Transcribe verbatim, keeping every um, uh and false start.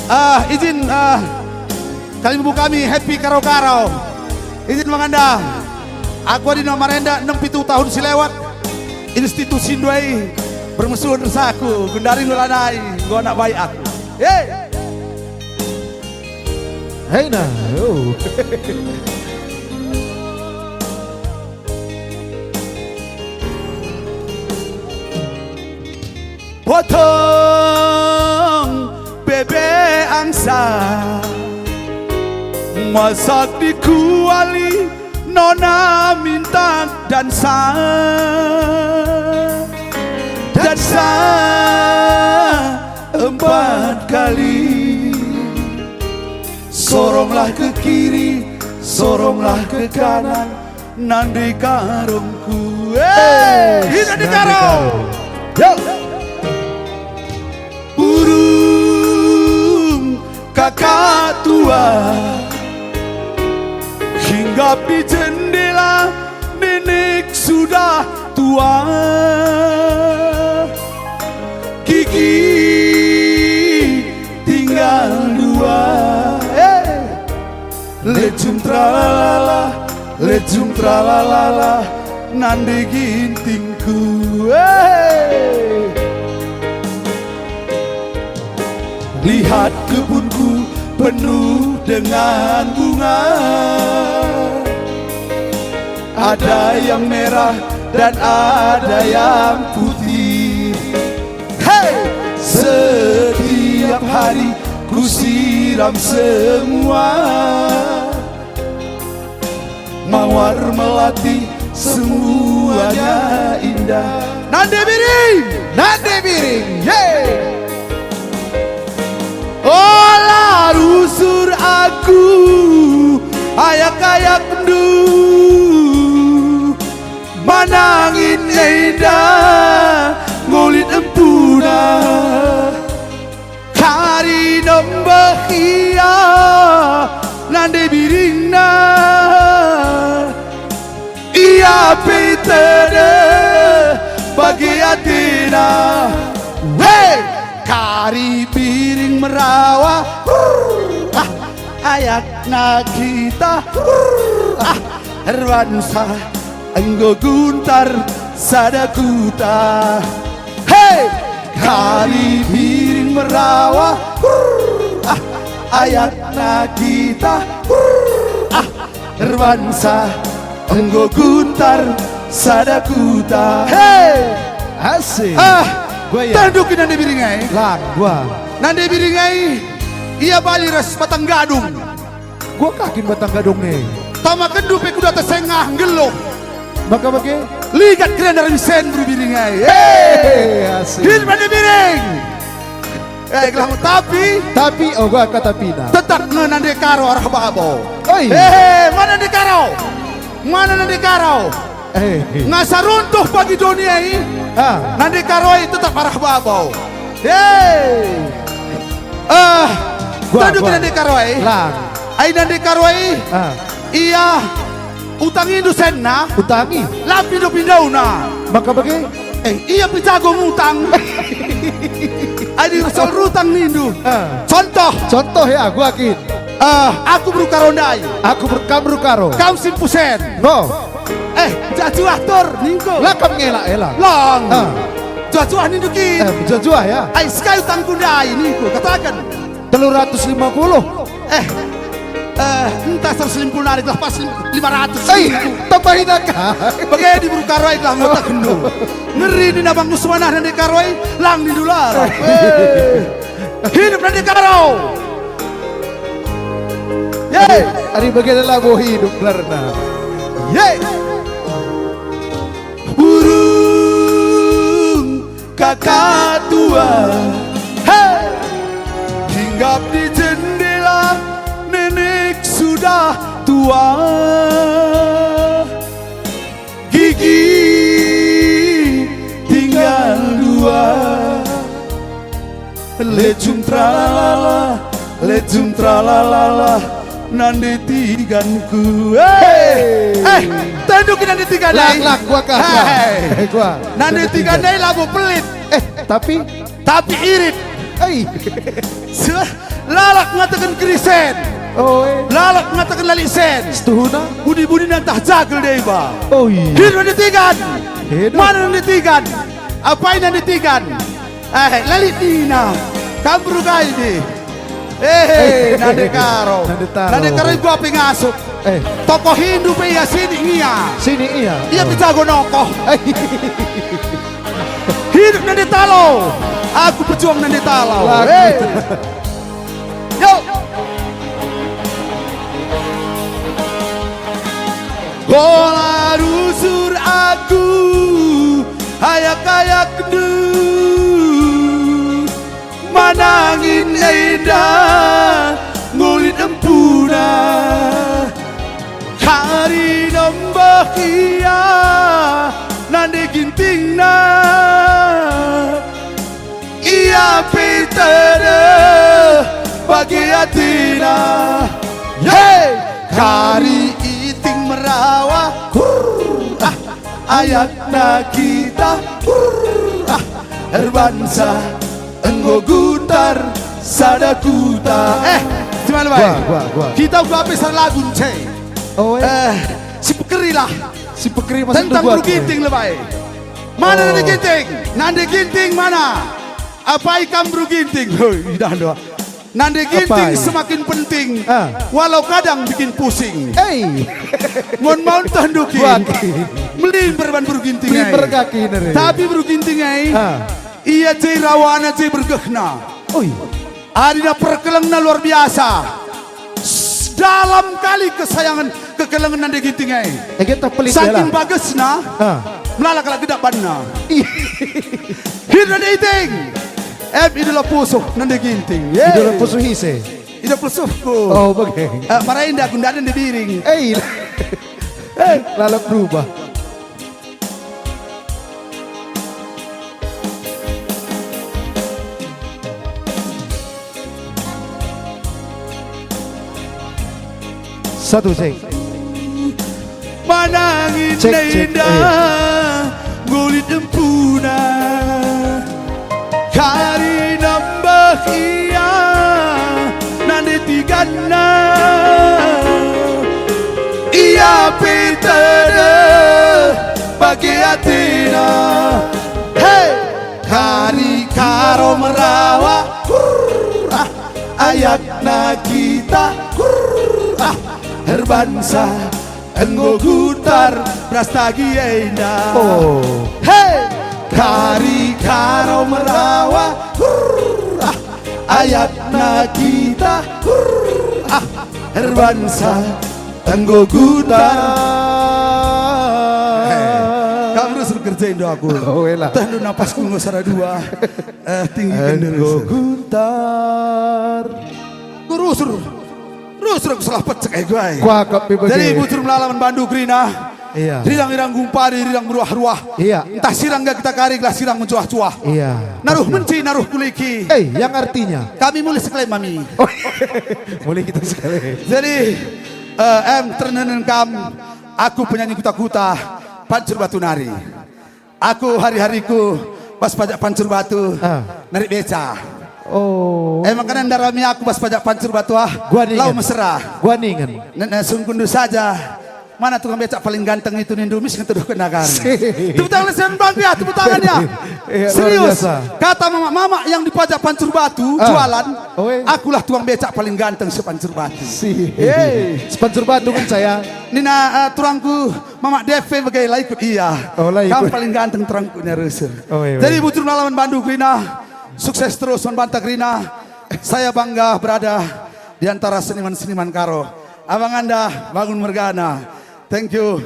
Ah, izin, ah, kalimbubu kami, Happy Karo-Karo. Izin manganda, aku adi nomor enda enem pitu tahun si lewat, institusi ndai bermusuh ras aku, gundari ngulanai, enggo anak baik aku. Hei! Hei nah, oh. Potong bebek angsa, masak di kuali, nona minta dansa, dansa empat kali. Soronglah ke kiri, soronglah ke kanan, nande karongku. Eh, hina di karo. Yo. Burung kakak tua hinggap di jendela, nenek sudah tua. Gigi tinggal dua. Eh. Lejum tralala, lejum tralala, nande gintingku. Hei! Lihat kebunku penuh dengan bunga. Ada yang merah dan ada yang putih. Hei! Setiap hari ku siram semua. Mawar melati semuanya indah. Nande Biring, Nande Biring, ye. Ola rusur aku, ayak-ayakndu. Manangin enda ngulit empuna. Kari nembeh ia nande biringna. Ia pe tedeh bage atena. Hei! Kari biring merawa. Hurr! Ah! Ayakna kita, hurr, ah, erbansa enggo guntar sada kuta. Hei! Kari biring merawa, hurr, ah, ayakna kita, hurr, ah, erbansa enggo guntar sada kuta. Hei! Asik. Ah, tanduk nande biring ai. Lang, gua. Nande biring ai. Ia bali ras batang gadung. Gua kakin batang gadung e. Tamakenndu pe kuda tesengah nggeluh. Maka bage? Ligat kerender misen beru biring ai. Hei, asik. Hidup nande biring. Eh, gelah tapi. Tapi, oh, gua kata pina. Tetap nge nande karo arah babo. Oi. Eh, mana nande karo? Mana nande karo? Eh, eh. Ngasa runtuh pagi doni ai. Ah. Nande karo ai tetap arah babo. Hei. Ah, gua, tanduk gua. Nande karo ai. Lang. Ai nande karo ai. Ah. Ia utangindu senna. Utangi. La pindo-pindona. Maka bage? Eh, ia pe jago ngutang. Adi resol rutang nindu. Ah. Contoh. Contoh ya, gua kin. Ah, aku beru karo ndai. Aku ber-, kam beru karo. Kam simpusen. Ngo. Eh, juah-juah tur, ningku. La kam ngelak, ela. Long. Ah. Juah-juah nindu kin. Eh, juah-juah ya. Ai, sekai utangku ndai, ningku. Kataken. Telu ratus lima puluh. Eh, eh, ntah seratus lima puluh nari, gelah pas lim-, lima ratus. Eh, ningku. Tambahin aka. Bage di beru karo ai gelah ngotakenndu. Ngeri nina bangku semanah nande karo ai, lang nindu lara. Eh. Hidup nande karo. Ye. Ari bagenda labo hidup gelarna. Ye. Burung kakak tua. Hei. Hinggap di jendela, nenek sudah tua. Gigi tinggal dua. Lejum tralala, lejum tralala, nande tiganku. Hei! Eh, tanduk nande tigan ai. Lang, lang, gua kah, gua. Hei. Eh, gua. Nande tigan ai labo pelit. Eh, tapi? Tapi irit. Hei. Se-, Lalap ngataken kerisen. Oh, eh. Lalap ngataken la lit sen. Setuhuna? Buni-bunina ntah jagel deba. Oh, iya. Hidup Nande Tigan. Hidup. Mana Nande Tigan? Apai Nande Tigan? Eh, la lit nina. Kam berugai di. Eh, eh, Nande Karo. Nande Taro. Nande Karo iku api ngasup. Eh. Tokoh Hindu pe ia sinik ngia. Sinik ia. Ia pe jago nokoh. Eh. Hidup Nande Talo. Aku pejuang Nande Talo. Lagu. Eh. Yo. Ola rusur aku, ayak-ayakndu. Mana angin enda ngulit empuna. Kari nembeh ia Nande Gintingna. Ia pe tedeh bage atena. Hey! Kari Iting Merawa, kurr, ah, ayakna kita, kurr, ah, erbansa enggo gutar sada kuta. Eh, si Malu, Wah, wah, wah. Kita uga pe sada lagu nce. Oh, eh. Eh, si pekerilah. Si pekeri maksud Tentang gua Bru tuh. Ginting lebai. Mana Oh. Nande Ginting? Nande Ginting mana? Apai kam Bru Ginting? Hoi, idah doa. Nande Ginting Apai? Semakin penting, Ah. Walau kadang bikin pusing. Ei. Ngon mau ntah ndukin. Buat. Melimper ban Bru Ginting Melimper ai. Kaki nere. Tapi Bru Ginting ai, Ah. Ia je rawana je bergehna. Oi. Adina perkelengna luar biasa. S-, dalam kali kesayangan kekelengen Nande Ginting ai. Eh, kita pelit Saking ya lah. Bagesna, Ah. Melala kalak gedap banna. Ih. Hir Nande Ginting. Em idola pusuh Nande Ginting. Ye. Idola pusuh ise? Idola pusuhku. Oh, bage. Eh, marain dah gundana di biring. Eh, iya. Eh, lalap berubah. Satu, cek. Mana angin Cek, cek, enda eh. Ngulit empuna. Kari nembeh ia Nande Tiganna. Ia pe tedeh bage atena. Hey! Kari Karo Merawa, kurr, ah, ayakna kita, kurr, ah, erbansa enggo gutar ras tagi enda. Oh. Hey! Kari Karo Merawa, kurr, ah, ayakna kita, kurr, ah, erbansa enggo gutar. Hei, kam rusur kerjain do aku. Oh, elah. Teh lu napasku enggo sada dua. Eh, tinggi Enggo genderus. Gutar. Rusur. Rusur aku salah pecek, eh, guai. Kuakap pe bage. Jadi bujur melala man bandu kerina. Iya. Rirang-rirang gumpari, rirang meruah-ruah. Iya. Ntah sirang ga kita kari, gelah sirang mencuah-cuah. Iya. Naruh Pasti. Menci, naruh kuliki. Eh, yang artinya? Kami mulih sekelem, Mami. Oh, mulih kita sekelem. Jadi, eh, em, ternenen kam, aku penyanyi kuta-kuta, Pancur Batu nari. Aku hari-hariku bas pajak Pancur Batu, Ah. Narik beca. Oh. Emang kan ndarami aku bas pajak Pancur Batu, ah. Gua ningen. Lau mesera. Gua ningen. Nen, nen sungkundu saja. Mana tukang becak paling ganteng itu nindu mis ngetuduhken akan. Si. Tepuk tangan lesen bang ya, tepuk tangan ya. Iya, luar Serius. Biasa. Kata mamak-mamak yang di pajak Pancur Batu, Ah. Jualan, Oh, eh. Akulah tukang becak paling ganteng sepancur batu. Si. Yeay. Sepancur batu kan saya. Nina, eh, turangku, Mamak Dev pe bage la ikut ia. Oh, la ikut. Kam paling ganteng turangku nya rusur. Oh, iya, Jadi iya. Bujur melala man bandu kerina. Sukses terus man banta kerina. Saya bangga berada di antara seniman-seniman Karo. Abang Anda bangun mergana. Thank you.